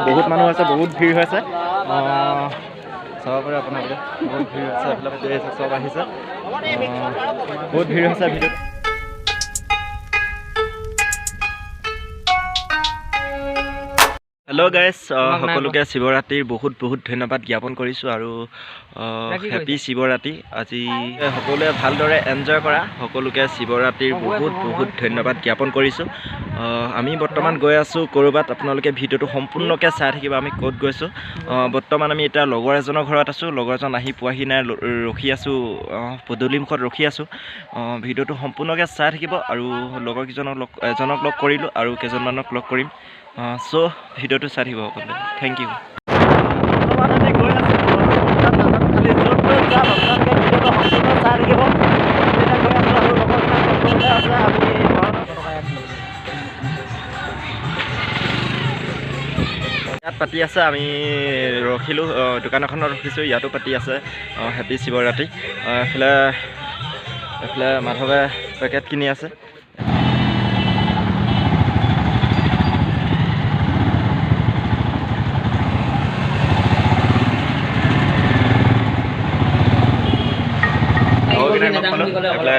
বহুত মানুহ আছে, বহুত ভিৰ হৈছে। চাব পাৰে আপোনালোকে, বহুত ভিৰ হৈছে। এইফালে পাতি আহিছে, চব আহিছে, বহুত ভিৰ হৈছে ভিডিঅ'ত। হেল্ল' গাইজ, সকলোকে শিৱৰাত্ৰিৰ বহুত বহুত ধন্যবাদ জ্ঞাপন কৰিছোঁ আৰু হেপী শিৱৰাত্ৰি। আজি সকলোৱে ভালদৰে এনজয় কৰা। সকলোকে শিৱৰাত্ৰিৰ বহুত বহুত ধন্যবাদ জ্ঞাপন কৰিছোঁ। আমি বৰ্তমান গৈ আছোঁ ক'ৰবাত, আপোনালোকে ভিডিঅ'টো সম্পূৰ্ণকৈ চাই থাকিব আমি ক'ত গৈছোঁ। বৰ্তমান আমি এতিয়া লগৰ এজনৰ ঘৰত আছোঁ। লগৰজন আহি পোৱাহি নাই, ৰখি আছোঁ, পদূলিমুখত ৰখি আছোঁ। ভিডিঅ'টো সম্পূৰ্ণকৈ চাই থাকিব। আৰু লগৰকেইজনক লগ, এজনক লগ কৰিলোঁ আৰু কেইজনমানক লগ কৰিম। চ' ভিডিঅ'টো চাই থাকিব সকলোৱে। Thank you. বৰ্তমান আমি গৈ আছোঁ, খালি য'ত য'ত যাম আপোনালোকে ভিডিঅ'টো সম্পূৰ্ণ চাই থাকিব। এতিয়া গৈ আছোঁ আৰু লগৰকেইটা আছে। আমি ইয়াত পাতি আছে, আমি ৰখিলোঁ, দোকান এখনত ৰখিছোঁ, ইয়াতো পাতি আছে হেপী শিৱৰাত্ৰি। এইফালে এইফালে মাধৱে পেকেট কিনি আছে। এইফালে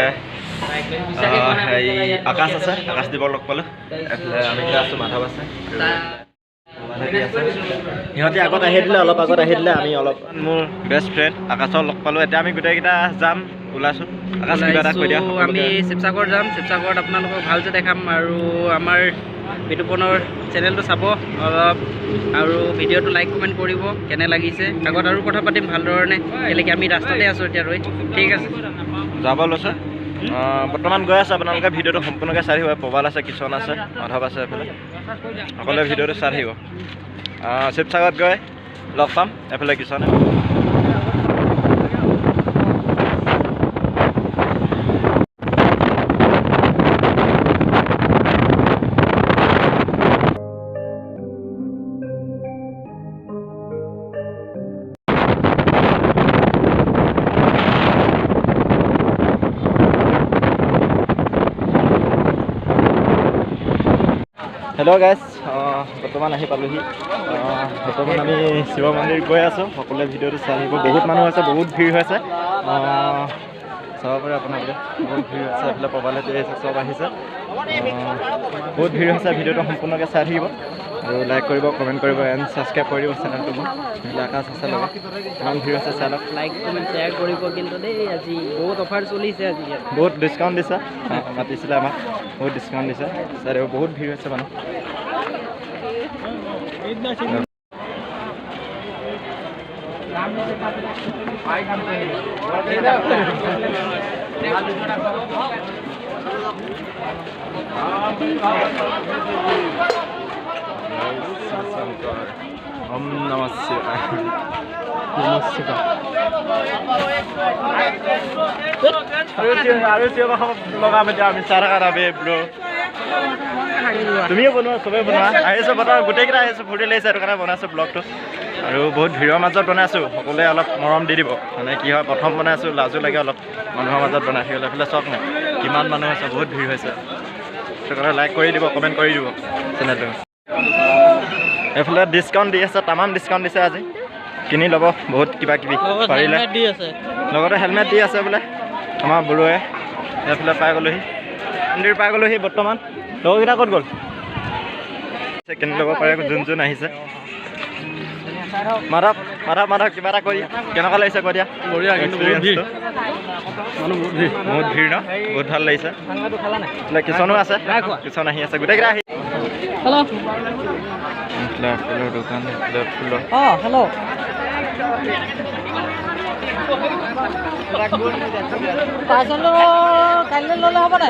হেৰি আকাশ আছে, আকাশদ্বীপক লগ পালোঁ। এইফালে আমি আছোঁ, মাধৱ আছে, সিহঁতি আগত আহি দিলে, অলপ আগত আহি দিলে। আমি অলপ মোৰ বেষ্ট ফ্ৰেণ্ড আকাশক লগ পালোঁ। এতিয়া আমি গোটেইকেইটা যাম, ওলাইছোঁ। আকাশ কিবা এটা কৈ দিয়া। আমি শিৱসাগৰ যাম, শিৱসাগৰত আপোনালোকক ভালকৈ দেখাম। আৰু আমাৰ বিতুপনৰ চেনেলটো চাব অলপ আৰু ভিডিঅ'টো লাইক কমেণ্ট কৰিব কেনে লাগিছে। আগত আৰু কথা পাতিম ভালধৰণে। কেলেকি আমি ৰাস্তাতে আছোঁ এতিয়া ৰৈ। ঠিক আছে, যাব লৈছোঁ, বৰ্তমান গৈ আছোঁ। আপোনালোকে ভিডিঅ'টো সম্পূৰ্ণকৈ চাই থাকিব। প্ৰবাল আছে, কিষণ আছে, মাধৱ আছে, এইফালে সকলোৱে ভিডিঅ'টো চাই থাকিব। শিৱসাগৰত গৈ লগ পাম। এইফালে কিষণে। হেল্ল' গাইজ, বৰ্তমান আহি পালোহি। বৰ্তমান আমি শিৱ মন্দিৰ গৈ আছোঁ। সকলোৱে ভিডিঅ'টো চাই থাকিব। বহুত মানুহ আছে, বহুত ভিৰ হৈছে। চাব পাৰে আপোনালোকে, বহুত ভিৰ হৈছে। এইফালে প্ৰবালহেঁতি আহিছে, চব আহিছে, বহুত ভিৰ হৈছে। ভিডিঅ'টো সম্পূৰ্ণকৈ চাই থাকিব আৰু লাইক কৰিব, কমেণ্ট কৰিব এণ্ড ছাবস্ক্ৰাইব কৰি দিব চেনেলটো মোৰ। এইফালে আকাশ আছে লগত। ইমান ভিৰ হৈছে, চাই লওক। লাইক কমেণ্ট শ্বেয়াৰ কৰিব কিন্তু দেই। আজি বহুত অফাৰ চলিছে, আজি বহুত ডিছকাউণ্ট দিছে, মাতিছিলে আমাক, বহুত ডিছকাউণ্ট দিছে। চাই দিব, বহুত ভিৰ হৈছে মানুহ। ওম নমঃ শিৱায়, নমঃ শিৱায়। আৰু চিঞৰ বাখৰ লগাম এতিয়া আমি। চাই থকা নাবে ব্ৰ, তুমিও বনোৱা, চবেই বনোৱা। আহিছোঁ বৰ্তমান, গোটেইকেইটা আহিছোঁ, ফূৰ্তি লাগিছে, সেইটো কাৰণে বনাইছোঁ ব্লগটো। আৰু বহুত ভিৰৰ মাজত বনাইছোঁ, সকলোৱে অলপ মৰম দি দিব। মানে কি হয়, প্ৰথম বনাইছোঁ, লাজো লাগে অলপ মানুহৰ মাজত বনাই থাকিবলৈ। এইফালে চাওক না কিমান মানুহ আছে, বহুত ভিৰ হৈছে। সেইটো কাৰণে লাইক কৰি দিব, কমেণ্ট কৰি দিব চেনেলটো। এইফালে ডিছকাউণ্ট দি আছে, তামাম ডিছকাউণ্ট দিছে আজি, কিনি ল'ব বহুত কিবা কিবি পাৰিলে। লগতে হেলমেট দি আছে বোলে আমাৰ বড়োৱে। এইফালে পাই গ'লোহি, মন্দিৰ পাই গ'লোহি বৰ্তমান। লগৰকেইটা ক'ত গ'ল? কিনি ল'ব পাৰে যোন যোন আহিছে। মাধৱ, মাধৱ, মাধৱ কিবা এটা কৈ কেনেকুৱা লাগিছে কৈ দিয়া। বহুত ভিৰ ন, বহুত ভাল লাগিছে। কিষণো আছে, কিষণ আহি আছে, গোটেইকেইটা আহি। ফুলৰ দোকান, ফুলৰ।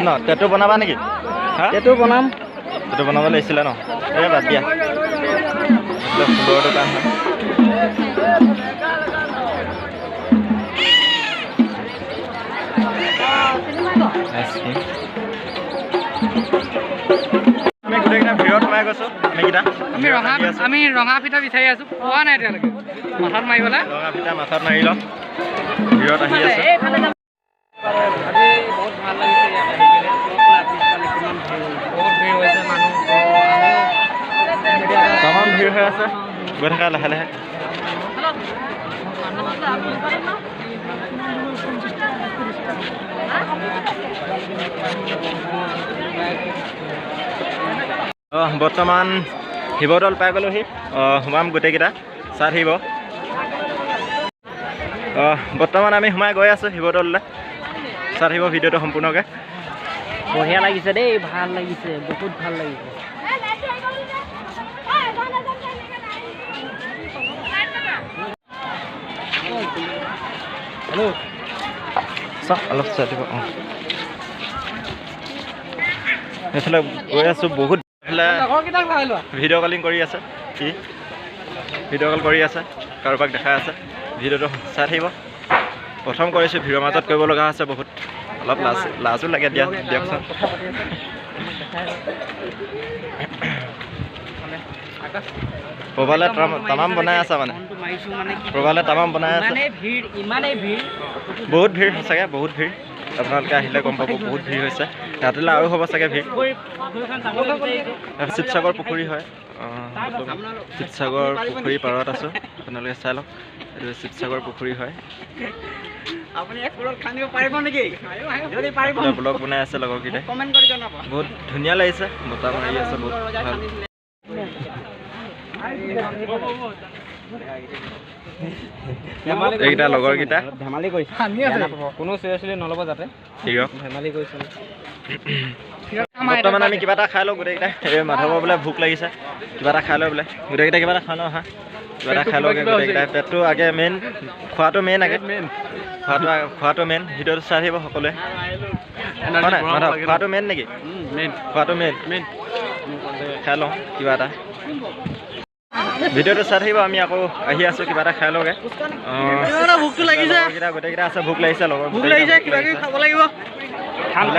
ন টেটু বনাবা নেকি? টেটু বনাম, টেটু বনাব লাগিছিলে ন? এই বাদ দিয়া। ফুলৰ দোকান হয়। আমি গোটেইকেইটা ভিৰত সোমাই গৈছোঁ। আমিকেইটা আমি ৰঙা ফিটা বিচাৰি আছোঁ, পোৱা নাই এতিয়ালৈকে। মাথাত মাৰি পেলাই ৰঙা ফিটা মাথাত মাৰি লওঁ, ভিৰত আহি আছোঁ। বহুত ভাল লাগিছে ইয়াত আহি কেনে। বহুত ভিৰ হৈছে মানুহ, তামাম ভিৰ হৈ আছে, গৈ থাকা লাহে লাহে। বৰ্তমান শিৱদৌল পাই গ'লোহি, সোমাম গোটেইকেইটা চাই থাকিব। বৰ্তমান আমি সোমাই গৈ আছোঁ শিৱদৌললৈ, চাই থাকিব ভিডিঅ'টো সম্পূৰ্ণকৈ। বঢ়িয়া লাগিছে দেই, ভাল লাগিছে, বহুত ভাল লাগিছে। হেল্ল' চাওক অলপ চাই দিব। অঁ, এইফালে গৈ আছোঁ বহুত, এইফালে ভিডিঅ' কলিং কৰি আছে, কি ভিডিঅ' কল কৰি আছে, কাৰোবাক দেখাই আছে। ভিডিঅ'টো চাই থাকিব। প্ৰথম কৰিছোঁ, ভিৰৰ মাজত কৰিব লগা হৈছে বহুত, অলপ লাজ লাজো লাগে দিয়া দিয়কচোন। প্ৰভালে তামাম বনাই আছে, মানে প্ৰভালে তামাম বনাই আছে। বহুত ভিৰ সঁচাকৈ, বহুত ভিৰ। আপোনালোকে আহিলে গম পাব বহুত ভিৰ হৈছে। ৰাতিলৈ আৰু হ'ব চাগে ভিৰ। শিৱসাগৰ পুখুৰী হয়, শিৱসাগৰ পুখুৰীৰ পাৰত আছোঁ, আপোনালোকে চাই লওক। এইটো শিৱসাগৰ পুখুৰী হয়। ব্লগ বনাই আছে লগৰকেইটাই, বহুত ধুনীয়া লাগিছে, বতাহ মাৰি আছে, বহুত ভাল। এইকেইটা লগৰকেইটা ধেমালি কৰিছে, কোনো চিৰিয়াছলি নল'ব যাতে, ধেমালি কৰিছে। বৰ্তমান আমি কিবা এটা খাই লওঁ গোটেইকেইটাই। এই মাধৱৰ বোলে ভোক লাগিছে, কিবা এটা খাই লওঁ বোলে গোটেইকেইটা, কিবা এটা খাই লওঁ। হা, কিবা এটা খাই লওঁ গোটেইকেইটাই। পেটটো আগে মেইন, খোৱাটো মেইন, আগে খোৱাটো মেইন। ভিডিঅ'টো চাই থাকিব সকলোৱে। হয় নাই মাধৱ, খোৱাটো মেইন নেকি? খোৱাটো মেইন, খাই লওঁ কিবা এটা। ভিডিঅ'টো চাই থাকিব, আমি আকৌ আহি আছোঁ, কিবা এটা খাই লওঁগৈ। গোটেইকেইটা আছে, ভোক লাগিছে লগৰ,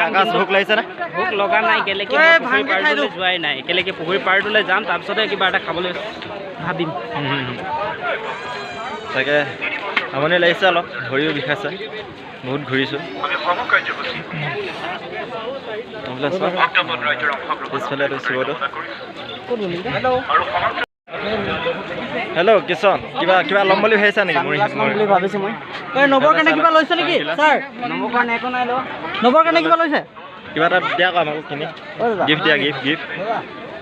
আকাশ ভোক লাগিছে নে? ভোক লগা নাই, কেলেকি যোৱাই নাই, কেলেকি পুখুৰী পাৰটোলৈ যাম, তাৰপিছতে কিবা এটা খাবলৈ ভাবিম। তাকে আমনি লাগিছে অলপ, ভৰিও বিষাইছে, বহুত ঘূৰিছোঁ। পিছফালে এইটো শিৱদৌল। হেল্ল' কিষণ, কিবা কিবা ল'ম বুলি ভাবিছা নেকি? বুলি ভাবিছোঁ মই। নৱৰ কাৰণে কিবা লৈছে নেকি ছাৰ? নৱৰ কাৰণে একো নাই লোৱা। নৱৰ কাৰণে কিবা লৈছে? কিবা এটা দিয়া আকৌ আমাকো কিনি, গিফ্ট দিয়া, গিফ্ট গিফ্ট।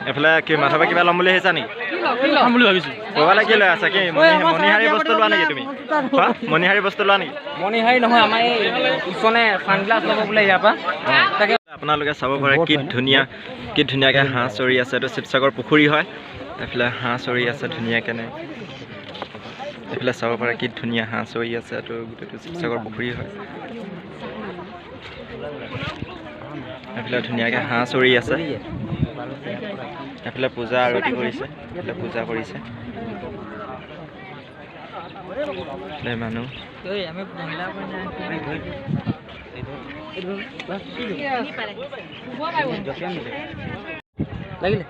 এইফালে কি মাধৱে কিবা ল'ম বুলি ভাবিছা নেকি? ল'ম বুলি ভাবিছোঁ। ক'ৰবালৈ কি লৈ আছা? কি মণিহাৰী বস্তু লোৱা নেকি তুমি? মণিহাৰী বস্তু লোৱা নেকি? মণিহাৰী নহয়, আমাৰ এই ইছনে চানগ্লাছ ল'ব বোলে ইয়াৰ পৰা। তাকে আপোনালোকে চাব পাৰে কি ধুনীয়া, কি ধুনীয়াকৈ হাঁহ চৰি আছে। এইটো শিৱসাগৰ পুখুৰী হয়। এইফালে হাঁহ চৰি আছে ধুনীয়াকৈ। এইফালে চাব পাৰে কি ধুনীয়া হাঁহ চৰি আছে। এইটো গোটেইটো শিৱসাগৰ পুখুৰী হয়। এইফালে ধুনীয়াকৈ হাঁহ চৰি আছে। এইফালে পূজা আৰতি কৰিছে, এইফালে পূজা কৰিছে মানুহ। লাগিলে।